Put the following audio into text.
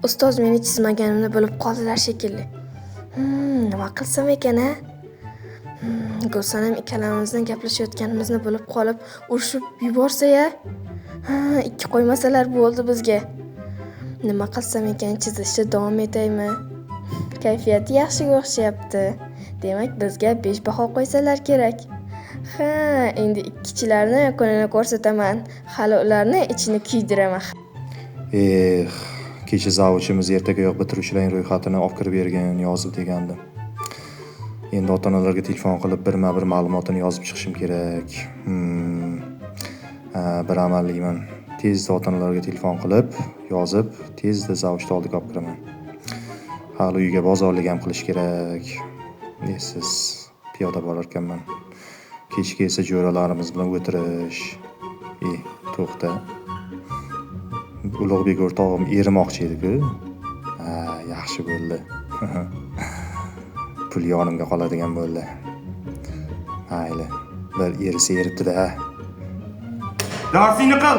Ustoz meni chizmaganimni bilib qoldilar shekilli. Nima qilsam ekan a? Gulsanam ikkalamizni gaplashayotganimizni bilib qolib, urishib yuborsa-ya? Ha, ikki qo'ymasalar bo'ldi bizga. Nima qilsam ekan, chizishda davom etaymi? Kayfiyati yaxshiga o'xshayapti. Demak, bizga 5 baho qo'ysalar kerak. Ha, endi ikkichilarni kunini ko'rsataman. Hali ularni ichini kuydiraman. Eh, kecha zavuchimiz ertagayoq bitiruvchilarning ro'yxatini olib kirib bergin, yozib degandi. Endi ota-onalarga telefon qilib birma-bir ma'lumotini yozib chiqishim kerak. Ha, bir amallikman. Tezda ota-onalarga telefon qilib, yozib, tezda zavuchni oldiga olib kiraman. Hali uyga bozorlik ham qilish kerak. Esiz piyoda borarkanman. Kechga esa jo'ralarimiz bilan o'tirish. E, to'xta. Ulug'bek o'rtog'im erimoqchi edi-ku. Ha, yaxshi bo'ldi. Pul yonimga qoladigan bo'ldi. Mayli, bir erisa eribdi-da. Darsingni qil.